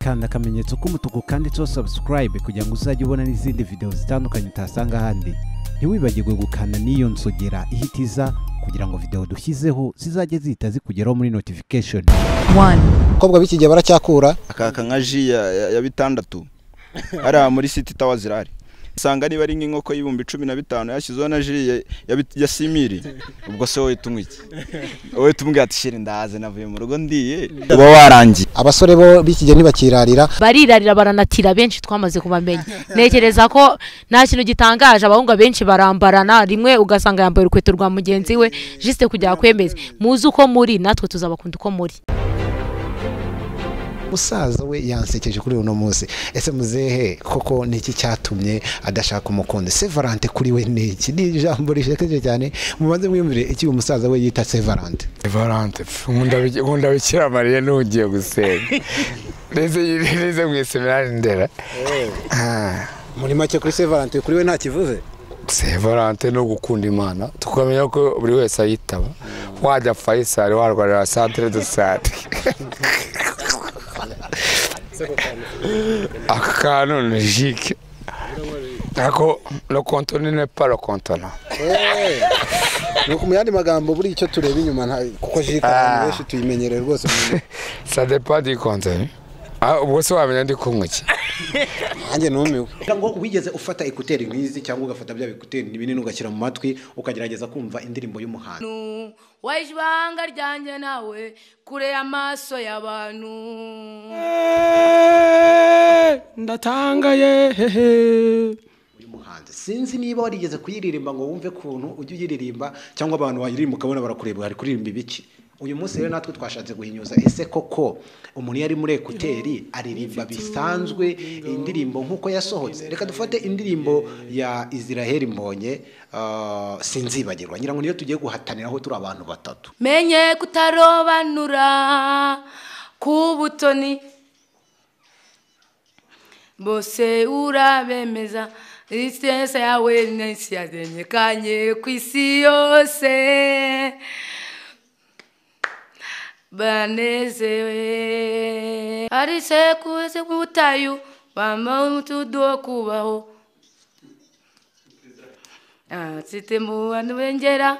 Kanda akamenyetso k'umutuku kanditseho subscribe kugira ngo uzajye ubona n'izindi video zitandukanye utasanga ahandi. Ntiwibagirwe gukanda n'iyo nzogera ihitiza kugira ngo video dushyizeho zizajye zihita zikugeraho muri notification. 1. Abakobwa b'iki gihe baracyakura akaka nka ji ya bitandatu hariya muri City Tower zirari, usanga niba ari nk'inkoko y'ibihumbi 15 yashyizeho na ji ya simiri. Ubwo se wowe tunywa iki? Wowe tumubwira ati: "Chéri, ndahaze, navuye mu rugo ndiye," uba warangiye. Abasore bo b'iki gihe ntibakirarira. Barirarira, baranatira, benshi twamaze kubamenya. Ntekereza ko nta kintu gitangaje. Abahungu benshi barambarana, rimwe ugasanga yambaye urukweto rwa mugenzi we juste kugira kwemeze. Muzi uko muri, natwe tuzabakunda uko muri. Musaza we yansekeje kuri uno munsi. Ese muzehe koko ni iki cyatumye adashaka umukunzi? Saint Valentin kuri we ni iki? Ni ijambo rishekeje cyane. Mubanze mwiyumvire iki uyu musaza we yita Saint Valentin. Valente, nkunda Bikira Mariya n'ugiye gusenga. Nize mu iseminari Ndera. Muri make, kuri Saint Valentin kuri we nta kivuze. Saint Valentin no gukunda Imana, tukamenya ko buri wese ayitaba. Wajya Faisal, warwarira centre de santé. Aka kantu ni jike. Ako le contenu n'est pas le contenant. Nuko mu yandi magambo, buri icyo tureba inyuma kuko jika abantu benshi tuyimenyereye rwose. Ça dépend du contenu. Ah, ubwo se wamenya ndi kunywa iki? Nanjye numiwe. Ngo wigeze ufata écouteurs nk'izi cyangwa ugafata bya écouteurs ni binini ugashyira mu matwi ukagerageza kumva indirimbo y'umuhanzi? Waje ibanga ryanjye nawe kure y'amaso y'abantu. Ndatangaye hehe. Uyu muhanzi, sinzi niba warigeze kuyiririmba ngo wumve kuntu ujya uyiririmba, cyangwa abantu bayiririmba ukabona barakureba, bari kuririmba ibiki? Uyu munsi rero natwe twashatse guhinyuza: ese koko umuntu iyo ari muri écouteurs aririmba bisanzwe indirimbo nk'uko yasohotse? Reka dufate indirimbo ya Israel Mbonye, "Sinzibagirwa". Ngira ngo niyo tugiye guhataniraho turi abantu batatu. Menye kutarobanura ku butoni, bose urabemeza. Isesa yawe nisi yazenyekanye ku isi yose, banezewe ari sekuze mu butayu bambaye umutudu wo kubaho nsite mu bantu bengera.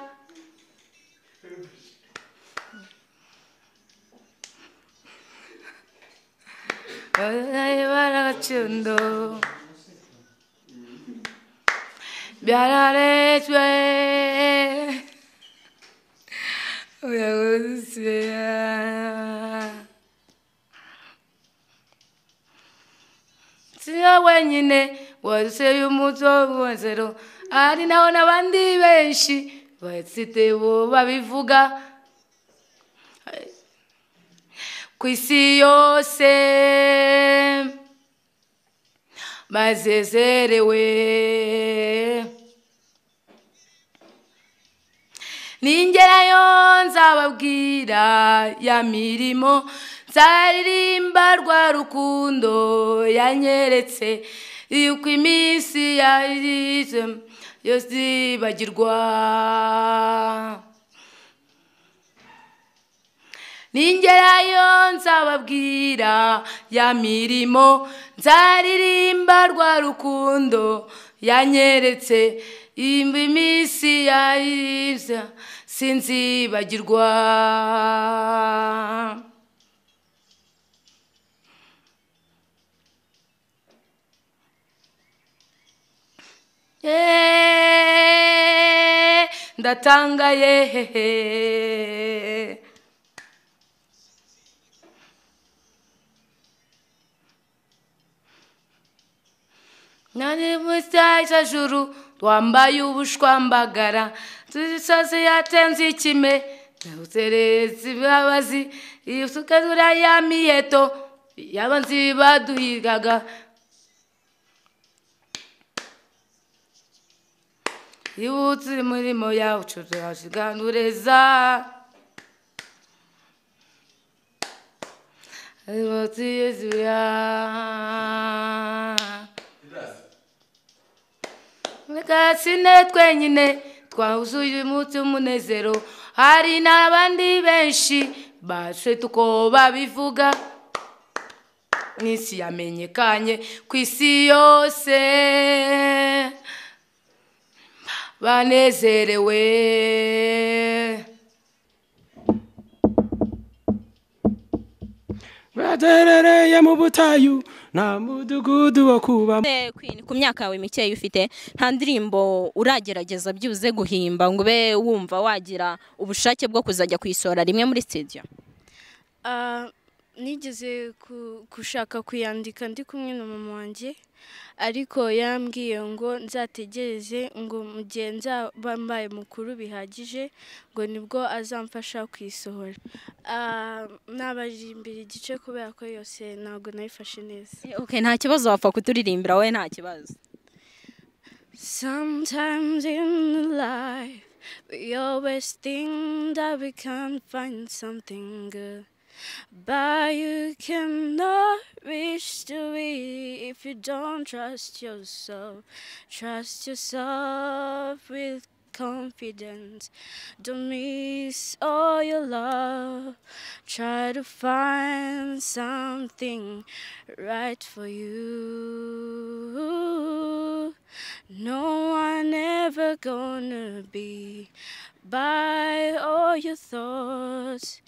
Baracundo byararetswe. Uyaguze siyo wenyine waseye umuco w'umwezero, ari naho n'abandi benshi bafite bo babivuga ku isi yose bazezerewe. Ningerayo nzababwira ya mirimo, nzaririmba rwa rukundo yanyeretse, yuko iminsi yarize yose ibagirwa. Ningerayo nzababwira ya mirimo, nzaririmba rwa rukundo yanyeretse, iminsi yarize sinzibagirwa. Ndatangaye hehe. Nani juru twambaye ubushwambagara, tuzisozi yatenze ikime, uteretse imbabazi isukazura ya miheto y'abanzi baduhigaga. Ibutse imirimo yacu turashiganureza. Ibutse Yezuya. Reka sine twenyine twuzuye umunsi w'umunezero, hari n'abandi benshi bashe tuko babivuga. Mw'isi yamenyekanye ku isi yose banezerewe. Baterereye mu butayu nta mudugudu wo kuba. Queen, ku myaka yawe mikeya ufite, nta ndirimbo uragerageza byibuze guhimba ngo ube wumva wagira ubushake bwo kuzajya kuyisora rimwe muri studio? Nigeze gushaka kuyandika ndi kumwe na mama wanjye, ariko yambwiye ngo nzategereze ngo mu gihe nzaba mbaye mukuru bihagije ngo nibwo azamfasha kuyisohora. Nabaririmbira igice kubera ko yose ntabwo nayifashe neza. Okay, nta kibazo, wapfa kuturirimbira wowe nta kibazo. Sometimes in life we always think that we can't find something good, but you cannot reach to it if you don't trust yourself. Trust yourself with confidence. Don't miss all your love. Try to find something right for you. No one ever gonna be by all your thoughts.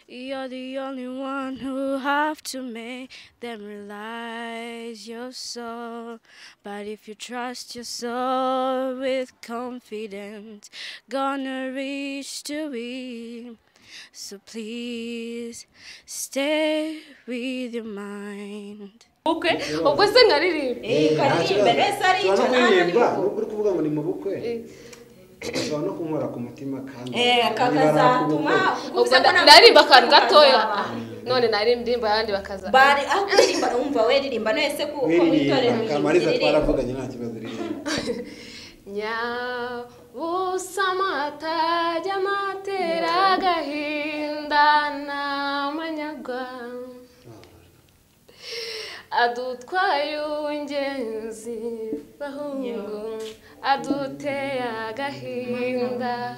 You're the only one who have to make them realize your soul. But if you trust your soul with confidence, gonna reach to it. So please stay with your mind. Ubukwe ubwo se nkaririmba? Karirimbe neza ari icyo nta nubwo uri kuvuga ngo ni mu bukwe, ushobora no kunkora ku mutima kandi kakazatuma ubwo naririmba akantu gatoya, none naririmba ayandi bakaza bari aho kuririmba. Umva we ririmba nese ko mu itorero Kamariza twaravuganye nta kibazo ririmba. Nyabusa amatajya amatera agahinda n'amanyagwa, adutwaye ingenzi bahungu, aduteye agahinda.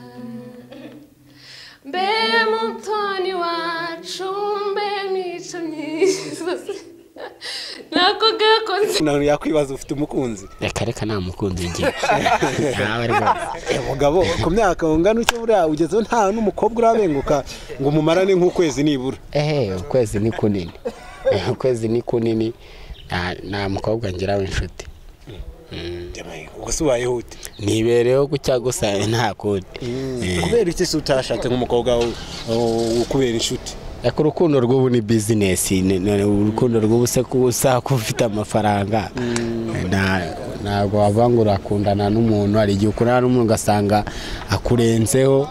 Mbe mutoni wacu, mbe mico myiza, nako gakoze. Umuntu yakwibaza ufite umukunzi? Reka reka, nta mukunzi ngira. Ntawe rwose. Mugabo ku myaka ungana utyo buriya ugezeho nta n'umukobwa urabenguka ngo umumarane nk'ukwezi nibura? Ukwezi ni kunini. Ukwezi ni kunini, nta mukobwa ngira w'inshuti. Ubwo se ubayeho ute? Nibereho gutya gusa nta kundi. Kubera iki se utashatse nk'umukobwa ukubera inshuti? Ariko urukundo rw'ubu ni bizinesi, urukundo rw'ubu se kuba ufite amafaranga ntabwo wavuga ngo urakundana n'umuntu. Hari igihe ukundana n'umuntu ugasanga akurenzeho.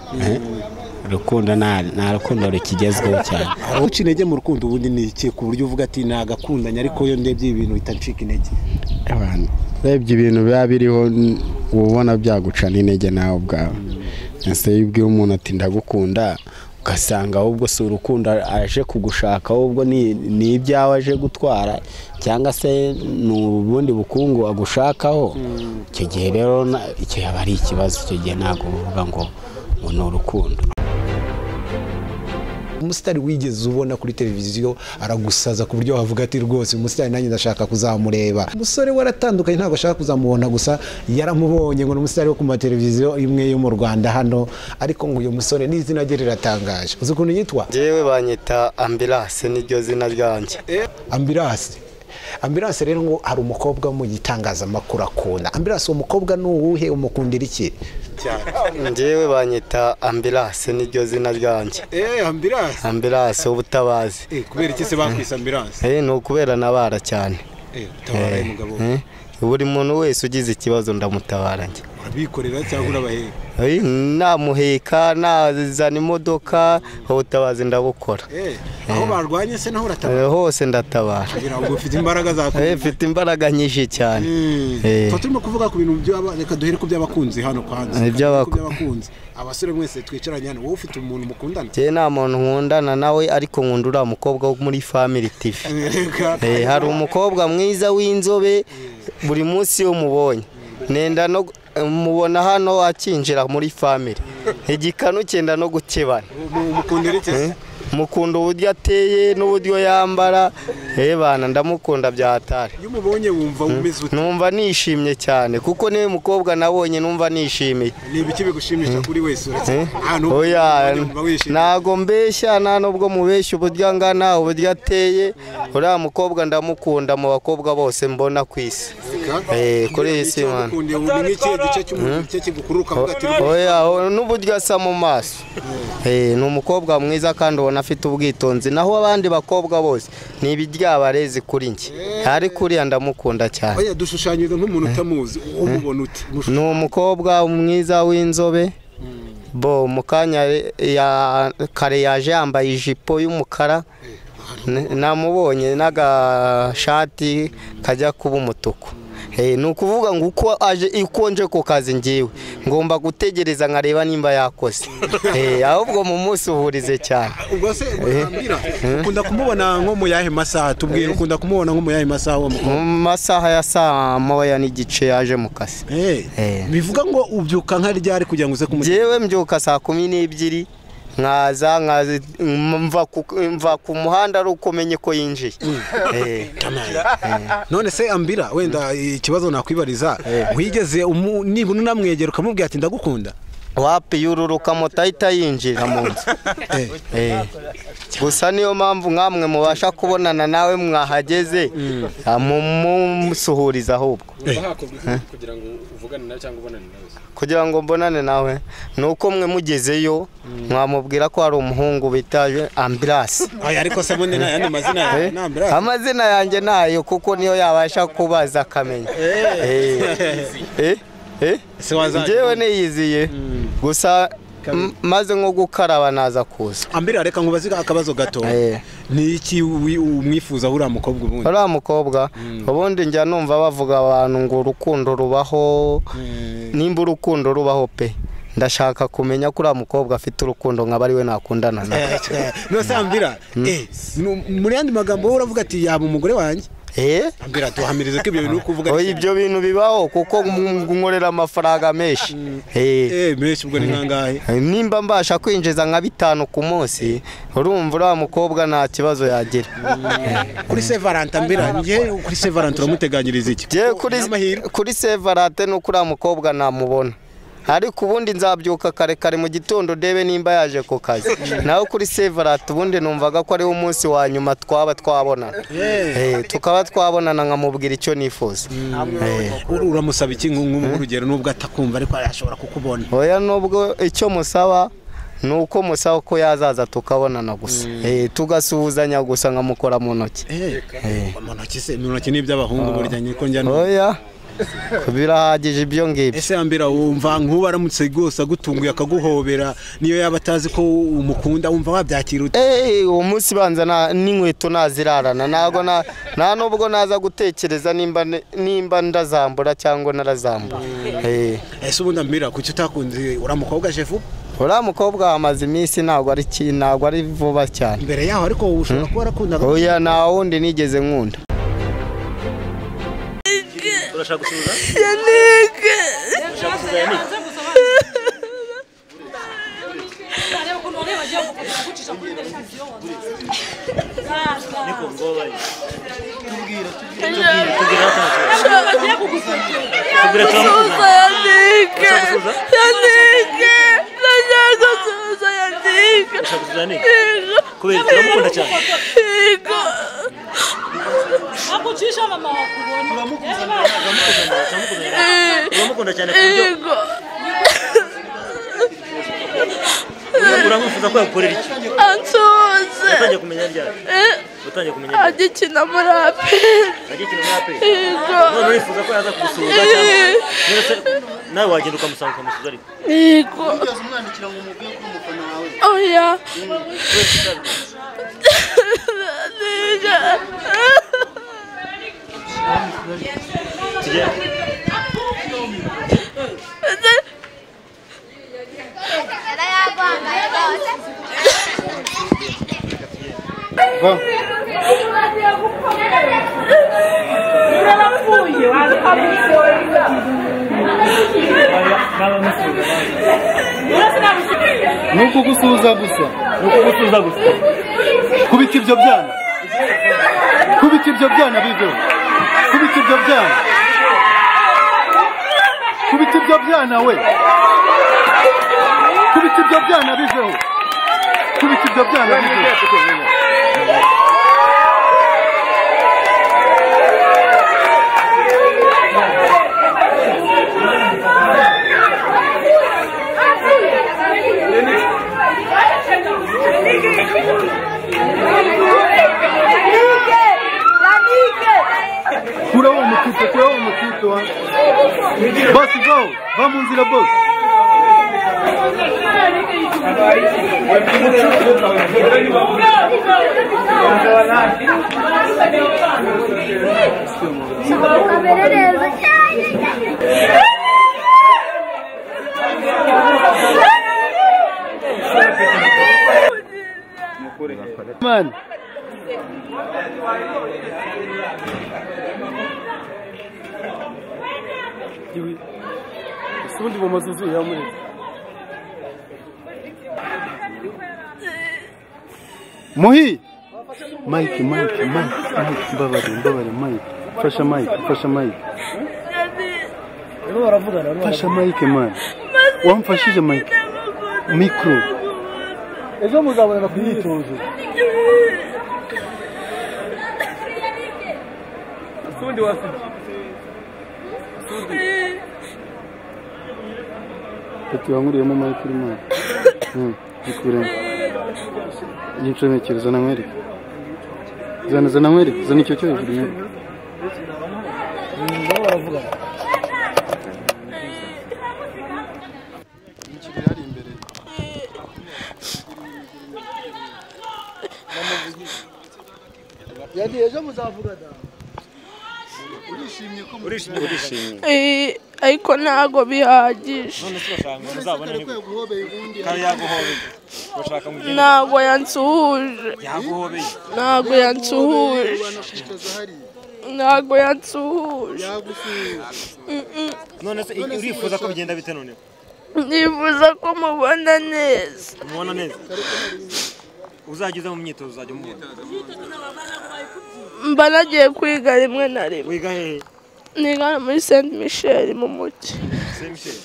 Urukundo nta rukundo rukigezweho cyane. Uca intege mu rukundo ubundi ni iki ku buryo uvuga ati nagakundanye ariko iyo ndebye ibintu bihita ncika intege? Urebye ibintu biba biriho uba ubona byaguca n'intege nawe ubwawe. Ese iyo ubwiye umuntu ati ndagukunda, ugasanga ahubwo si urukundo aje kugushaka, ahubwo ni ibyawe aje gutwara cyangwa se ni ubundi bukungu agushakaho, icyo gihe rero icyo yaba ari ikibazo. Icyo gihe ntabwo uvuga ngo ni urukundo. Umusitari wigeze ubona kuri televiziyo aragusaza ku buryo wavuga ati rwose umusitari nanjye ndashaka kuzamureba? Umusore waratandukanye ntabwo ashaka kuzamubona gusa yaramubonye ngo ni umusitari wo ku mateleviziyo imwe yo mu Rwanda hano, ariko ngo uyu musore n'izina rye riratangaje. Uzi ukuntu yitwa? Jewe banyita Ambulance, niryo zina ryanjye. Ambulance. Ambulance rero ngo hari umukobwa mu gitangazamakuru akunda. Ambulance, uwo mukobwa ni uwuhe, umukundira iki? Njyewe banyita Ambulance, niryo zina ryanjye. Ambulance. Ambulance ubutabazi. Kubera iki se bakwise Ambulance? Ni ukubera nabara cyane. Utabara umugabo. Buri muntu wese ugize ikibazo ndamutabara njye. Urabikorera cyangwa urabaheka? Namuheka, nazana imodoka, ubutabazi ndabukora. Aho barwanye se naho uratabara? Hose ndatabara. Kugira ngo ufite imbaraga za mfite imbaraga nyinshi cyane. Turimo kuvuga ku bintu by'aba, reka duhere ku by'abakunzi hano kwanza. Iby'abakunzi. Abasore mwese twicaranye hano, wowe ufite umuntu mukundana? Njye nta muntu nkundana nawe, ariko nkunda uriya mukobwa wo muri Family TV. Hari umukobwa mwiza w'inzobe, buri munsi iyo mubonye nenda no mubona hano akinjira muri family, igikanu cyenda no gukebana. Mukundira iki? Mukunda uburyo ateye n'uburyo yambara, Bana ndamukunda bya hatari. Iyo umubonye wumva umeze ute? Numva nishimye cyane kuko niwe mukobwa nabonye numva nishimiye. Ni ibiki bigushimisha kuri wese uretse ahantu? Oya, ntago mbeshya, nta nubwo mubeshya uburyo angana, uburyo ateye. Uriya mukobwa ndamukunda mu bakobwa bose mbona ku isi. Kuri iyi si man. Oya, n'uburyo asa mu maso. Ni umukobwa mwiza kandi ubona afite ubwitonzi, naho abandi bakobwa bose ni ibiryabarezi kuri njye. Ariko uriya ndamukunda cyane. Oya, dushushanyirize nk'umuntu utamuzi, umubona ute? Ni umukobwa mwiza w'inzobe. Bo mu kanya ya kare yaje yambaye ijipo y'umukara, namubonye n'agashati kajya kuba umutuku. Ni ukuvuga ngo uko aje ikonje ku kazi ngiwe ngomba gutegereza nkareba nimba yakoze. Ahubwo mu munsi uhurize cyane. Ubwo se Ambira ukunda kumubona nko mu yahe masaha? Tubwire, ukunda kumubona nko mu yahe masaha uwo mukobwa? Mu masaha ya saa 1:15 yaje mu kazi. Bivuga ngo ubyuka nka ryari kugira ngo uze kumubona? Jewe mbyuka saa 12 nkaza mva ku muhanda ari uko menye ko yinjiye. None se Ambira, wenda ikibazo nakwibariza, wigeze nibona unamwegera ukamubwira ati ndagukunda? Wapi, yururuka moto ahita yinjira mu nzu. Gusa niyo mpamvu nkamwe mubasha kubonana nawe mwahageze mumusuhuriza ahubwo. Kugira ngo uvugane nawe cyangwa ubonane nawe? Kugira ngo mbonane nawe nuko mwe mugezeyo mwamubwira ko hari umuhungu bita Ambirasi. Oya, ariko se bundi nta yandi mazina yawe? Ni Ambirasi. Amazina yanjye nayo kuko niyo yabasha kubaza akamenya. Njyewe niyiziye gusa maze nko gukaraba naza kuza. Ambira, reka nkubaze akabazo gato. Ni iki umwifuza uriya mukobwa ubundi? Uriya mukobwa ubundi njya numva bavuga abantu ngo urukundo rubaho, nimba urukundo rubaho pe, ndashaka kumenya ko uriya mukobwa afite urukundo nkaba ari we nakundana nawe. None Ambira, muri yandi magambo wowe uravuga ati yaba umugore wanjye? Ambira, tuhamirize ko ibyo bintu kuvuga. Oya, ibyo bintu bibaho kuko nkorera amafaranga menshi. Menshi ubwo ni nkangahe? Nimba mbasha kwinjiza nka 5 ku munsi, urumva uriya mukobwa nta kibazo yagira. Kuri Saint Valentin Ambira, ngiye kuri Saint Valentin uramuteganyiriza iki? Ngiye kuri Saint Valentin nuko uriya mukobwa namubona. Ariko ubundi nzabyuka kare kare mu gitondo ndebe nimba yaje ku kazi. Naho kuri Saint Valentin ubundi numvaga ko ari umunsi wa nyuma twaba twabonana. Tukaba twabonana nkamubwira icyo nifuza. Uramusaba iki nk'urugero nubwo atakumva ariko ashobora kukubona? Oya, nubwo icyo musaba nuko musaba ko yazaza tukabonana gusa. Tugasuhuzanya gusa nkamukora mu ntoki. Mu ntoki se, mu ntoki ni iby'abahungu burya niko njya. Oya, birahagije ibyo ngibyo. Ese Ambira, wumva nkuba aramutse rwose agutunguye akaguhobera niyo yaba atazi ko umukunda, wumva wabyakira ute? Uwo munsi banza n'inkweto nazirarana, ntago nta nubwo naza gutekereza nimba ndazambura cyangwa narazambura. Ese ubundi Ambira, kuki utakunze uriya mukobwa jefu? Uriya mukobwa amaze iminsi ntabwo ari vuba cyane. Mbere yaho ariko ushobora kuba warakundaga? Oya, nta wundi nigeze nkunda. Urashaka gusuhuza? Yannick! Urashaka gusuhuza Yannick? Niko ngoba. Tubwira tubwira gusuhuza Yannick! Yannick! Ndashaka gusuhuza Yannick! Urashaka gusuhuza Yannick? Kubera turamukunda cyane. Yego. Akucisha mama wakubona. Uramukunda cyane kuburyo uramwifuza ko yagukorera iki? Ansuhuze. Utangiye kumenya ryari? Utangiye kumenya ryari? Agikina muri APR. Agikina muri APR? Yego. None urifuza ko yaza kugusuhuza cyangwa none nawe wagenda ukamusanga ukamusuhuza ariko? Yego. Oya. Nuko gusuhuza gusa, nuko gusuhuza gusa. Kubita ibyo byana. Kubita ibyo byana biveho. Kubita ibyo byana. Kubita ibyo byana we. Kubita ibyo byana biveho. Kubita ibyo byana biveho. Kura uwo mutipe wa. Boss go, va mu nzira boss. Man. Ubundi mu mazuzu ya muri Muhi Mike Mike Mike Mike mbabare Mike fasha Mike fasha Mike fasha Mike man wamfashije Mike micro ejo muzabona ku myitozo. Ubundi wasije Ati wanguriyemo Mike urimo. Gikuremo. Yincomekere zana nkwereke. Zana nkwereke, zana icyo cyo hejuru nkwereke. Yadi ejo muzavuga da. Urishimye ariko ntago bihagije. Ntago yansuhuje. Ntago yansuhuje. Ntago yansuhuje. None se urifuza ko bigenda bite none? Nifuza ko mubona neza. Mubona neza. Uzajya mu myitozo uzajya umubona. Mba nagiye kwiga rimwe na rimwe. Wiga hehe? Niga muri Saint Michel mu mujyi. Saint Michel.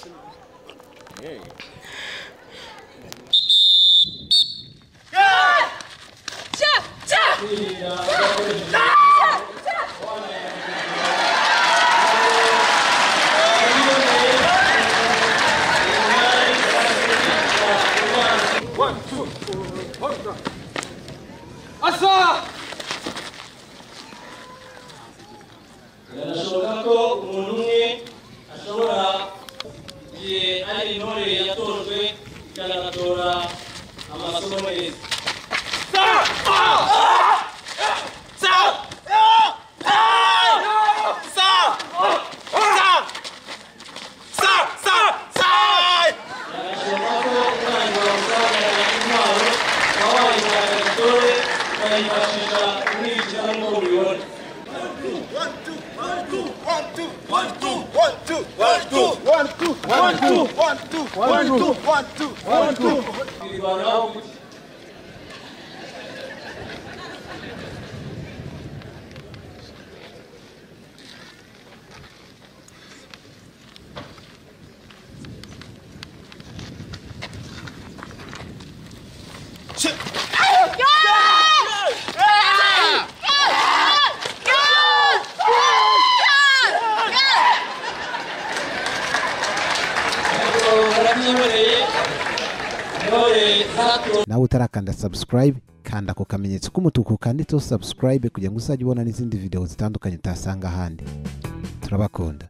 Asa! Birashoboka ko umuntu umwe ashobora igihe ari intore yatojwe ikanatora amasomo neza. Birashoboka ko umwana wamusanganira intwaro ukaba wayitanga intore ukayifashisha umwica nk'uko mubibona. 1 2 1 2 1 2 1 2 1 2 1 2 1 2 1 2 1 2 1 2 1 2. Nawe utarakanda subscribe, kanda ku kamenyetso k'umutuku kanditseho subscribe kugira ngo uzajye ubona n'izindi video zitandukanye utasanga ahandi. Turabakunda.